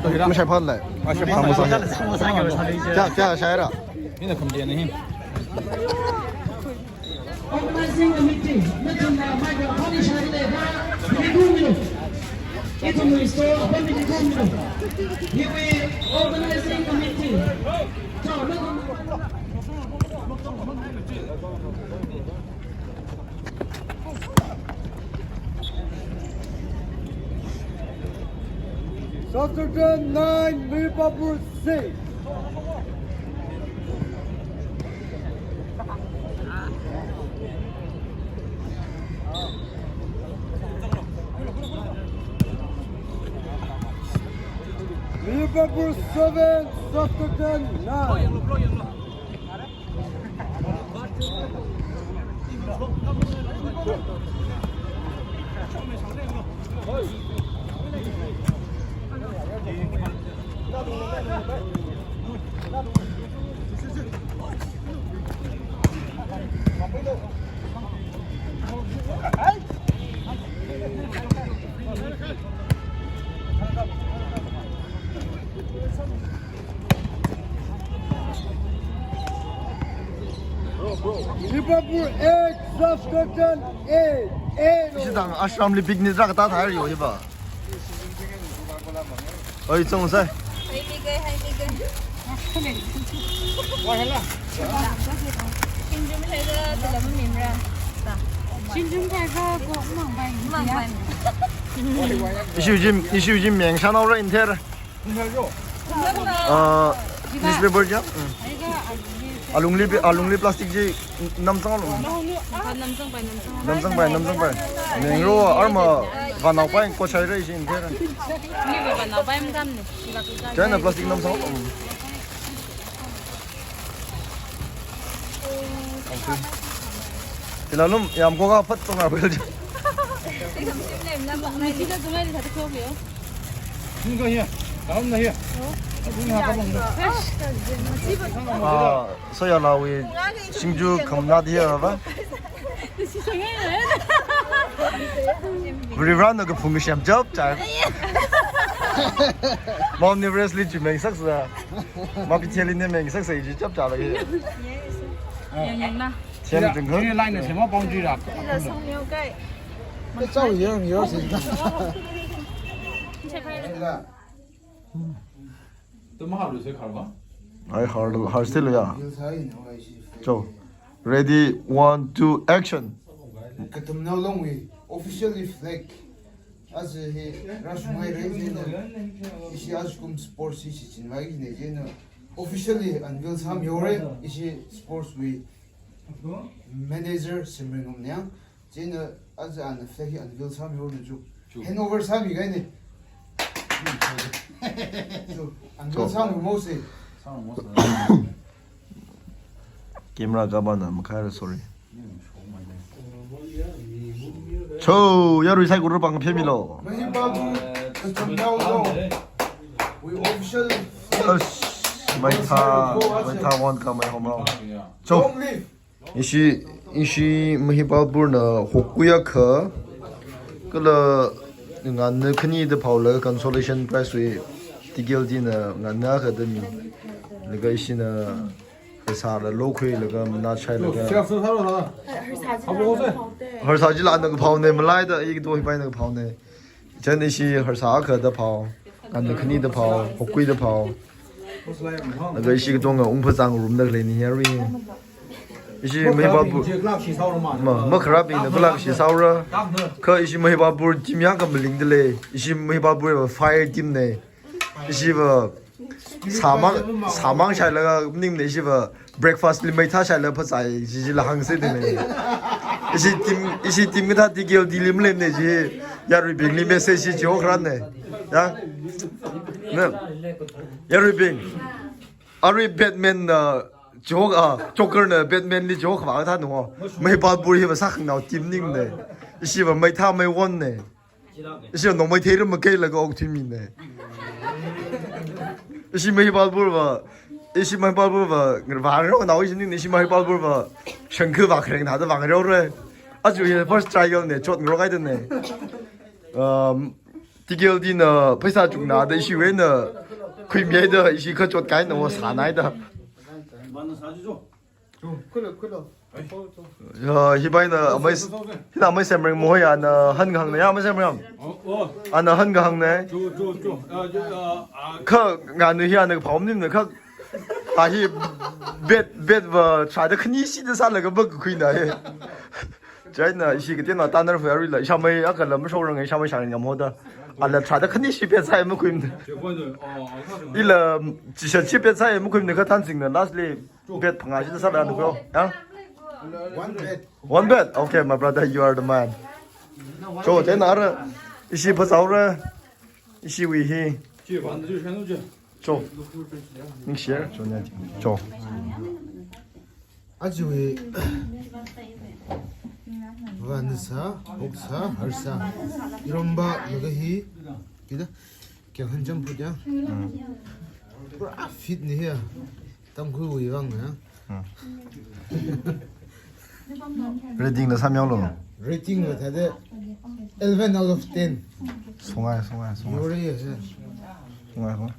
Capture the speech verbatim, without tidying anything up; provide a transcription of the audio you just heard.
ꯃꯁꯥꯏ ꯐꯠꯂꯦ꯫ ꯃꯁꯥꯏ ꯐꯠꯂꯦ꯫ ꯀꯌꯥ, ꯀꯌꯥ ꯁꯥꯏꯔꯥ? ꯃꯤꯅ ꯈꯨꯝꯗꯦꯅꯦ꯫ Organizing committee, ꯅꯆꯤꯟꯅ microphone ꯏꯁꯥꯗ ꯂꯩꯕ, ꯃꯤꯅꯤꯠ ꯀꯨꯟ ꯃꯤꯅꯤꯠ꯫ ꯏꯊꯨꯝ ꯏꯁꯇꯣ ꯑꯄꯟꯕ ꯃꯤꯅꯤꯠ ꯀꯨꯟ minute. Organizing committee. Saskatoon nine, Mayapur six. Mayapur seven, Saskatoon nine. Mayapur eight, Saskatoon eight, eight. Ishi tang ashram li picnic rākatā thāi yo hiba. Oi, chong sai. Hai mi gai, hai mi gai. Shinjum hai ga, tala ma mimra. Shinjum hai ga, ko mang bai. Mang bai. Ishi jim, ishi jim meng shanao ra inter. Uh, newspaper ja? Alungli, alungli plastic ji namsang lo. Namsang pai, namsang pai. Namsang pai, namsang pai. Nengro arma vanao pai ko chai re ishi inter. Ni ba vanao pai mkam ne. China plastic namsang lo. Tila lum yam ko ka phat tong a bel. Ni ka hiya. Kalam na hiya. Ni ha ka bang. Ah, so ya la wi singju kam na dia ba. Varivarana kaphung kasem chap chap. Mount Everest li chi meng saksa. Mapitheli ne meng saksa chi chap chap la. Yang yang na. Siam jeng ko. Ni line na sema boundary ra. Ila song nyo kai. Chao yang yo si. Ila. Tum ha lu se khar ba? Ai, har, har still ya. Cho. Ready, one, two, action. Katamnao Longwui officially flag. Aja hi rāshungai rei jina. Ishi aja kum sports hi shichinvai jina jina. Officially unveil sāmihaora. Ishi sports wui manager Simrengam Niang. Chieina aja ana flag hi unveil sāmihaora chu. Chu. Handover sāmi kahaina. Chu. Unveil sāmi mo se. Sāmi mo se. Camera kapana makhaira, sorry. Cho, yarui saikora pāng phemilo. Mahipalpur, Katamnao Long. We official. Ash, maitha, maitha won ka mai homrao. Cho. Long live. Ishi, ishi Mahipalpurna hokui akha, kala nganna khani da phaolaga consolation prize wui T K L D na nganna akha da mi. Laga ishina harsāla lokhuilaga mana chailaga. Harsā jila na kaphaona, malaida i do hipaina kaphaona. Chieina ishi harsā akha da phao, nganna khani da phao, hokui da phao. Laga ishi katonga ungphazang room da leini yarui. Ishi Mahipalpur. Ma, makharābingna phalak shi saora. Kha ishi Mahipalpur team yang kamaling da lei. Ishi Mahipalpur va fire team na. Ishiva sāmang, sāmang shailaga ning na ishiva breakfast li maitha shailaga phasai, ishi, ishi la hāngsa da na. Ishi team, ishi team kathā T K L D li maleimana ji, yaruibingli message ji chihokra na. Ya? Na? Yaruibing. Arui Batman na chihok, ah, Joker na Batman li chihok va kathā no. Mahipalpur hiva sākhanganao team ning na. Ishiva maitha maiwon na. Ishi nongmei theiram makeilaga okthuimi na. Ishi Mahipalpur va, ishi Mahipalpur va, vāngaroknao ishi ning na, ishi Mahipalpur va, shangkha va khareng thāda vāngarokra. Aja hi first trial na, chotngarok haida na. Um, T K L D na pheisā chungna da ishiwui eina khuimihaida ishi kachot kahaina va sānaida. Khula, khula. Ya, hi bai na amai, hina amai semreng moya na han hang na ya amai semreng. Ana han hang na. Kha nganu hi ana phawam nim na kha. A hi bet, bet va try da khani shi da sālaga ba khuina he. China ishi kateonaoda tanar fu arila. Isha mai akala mashorang, isha mai sharing ngam hoda. Ala try da khani shi bet sāi makhuim. Ila chisha shi bet sāi makhuim ne kha thansing na lastly bet phangā shi da sāla na ko. Ya? One bet. One bet. Okay, my brother, you are the man. Cho, then ara ishi phasāura. Ishiwui hi. Cho. Ning share cho nya. Cho. Ajawui vansā, oksā, harsā. Iromba laga hi. Kida. Kya hanjam put ya. Pura fit ni ya. Tangkhuiwui vang ya. Rating la samyang lo. Rating la thāda eleven out of ten. Sungai, sungai, sungai. Yore ya. Sungai, sungai.